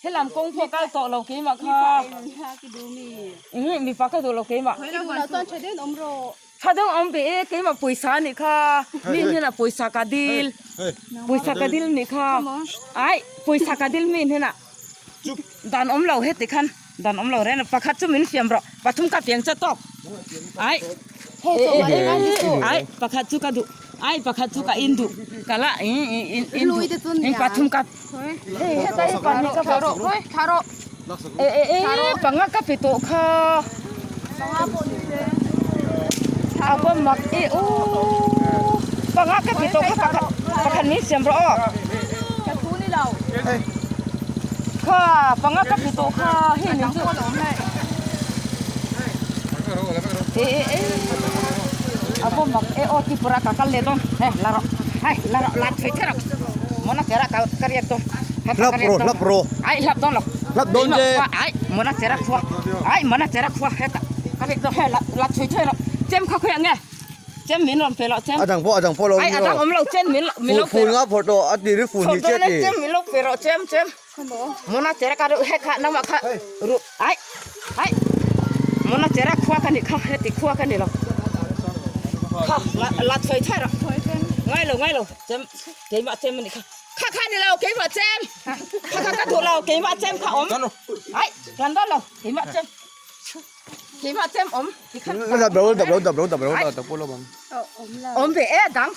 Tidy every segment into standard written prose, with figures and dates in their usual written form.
Helam kawng pawh kal tawh lo keimah kha. Mipa ka duh lo keimah. Tha deuh awm ve e keimah pawisa anih kha mi hnenah pawisa ka dil pawisa ka dil nih kha ai pawisa ka dil mi hnenah dan awm lo heti khan dan awm lo reng pakhat chu min fiam rawh pathum ka piang che tawk ai ai pakhat chu ka duh ai pakhat chu ka in duh ka la in in duh in pathum ka hei heta hi pahnih ka rawh e e e panga ka pe tawh kha a va mak e aw panga ka pe tawh kha pakhat pakhat min siam rawh aw kha panga ka pe tawh kha hei min chu e e e a va mak e aw Tripura ka kal leh dawn hei la rawh hei la rawh la thei thei rawh mawna kera ka ka riak dawn. Hlap rawh hlap rawh. Ai hlap dawn lo. Hlap dawn che. Ai mawna chera khua. Ai mawna chera khua heta. Ka riak dawn hei la la thei thei rawh. Chem kha khawiah nge? Chem min rawn pe lo chem. A dang pawh a dang pawh lo Ai a dang awm lo chem min min lo pe. Phul nga phawrh tawh a ti ri phul ni che ti. Chem min lo pe rawh chem chem. Mawna chera ka reuh he kha nangmah kha ru ai ai mawna chera khua ka nih kha heti khua ka ni lo. Kha la la thei thei rawh. Ngai lo ngai lo chem keimah chem a nih kha. Kha kha ni lo keimah chem kha kha ka duh lo keimah chem kha awm ai kan dawn lo keimah chem keimah chem awm ti khan Dap lo dap lo dap lo dap lo dap lo bang. Awm ve e dang.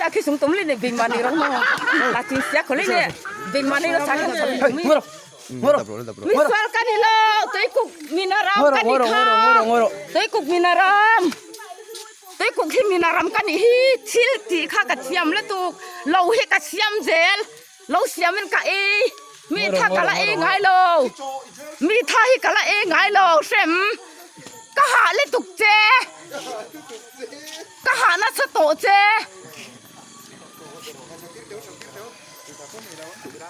A khi sung tum lên này bình mà này rong mà là chính xác có lên này bình mà này nó sáng hơn mi mi swal kan ni lo tôi cục minaram kan ni kha tôi cục minaram tôi cục hi minaram kan ni hi thil ti kha ka thiam le tu lo hi ka siam zel lo siam in ka ei mi tha ka la ei ngai lo mi tha hi ka la ei ngai lo hrem ka hah le tuk che ka hah nasa tawh che.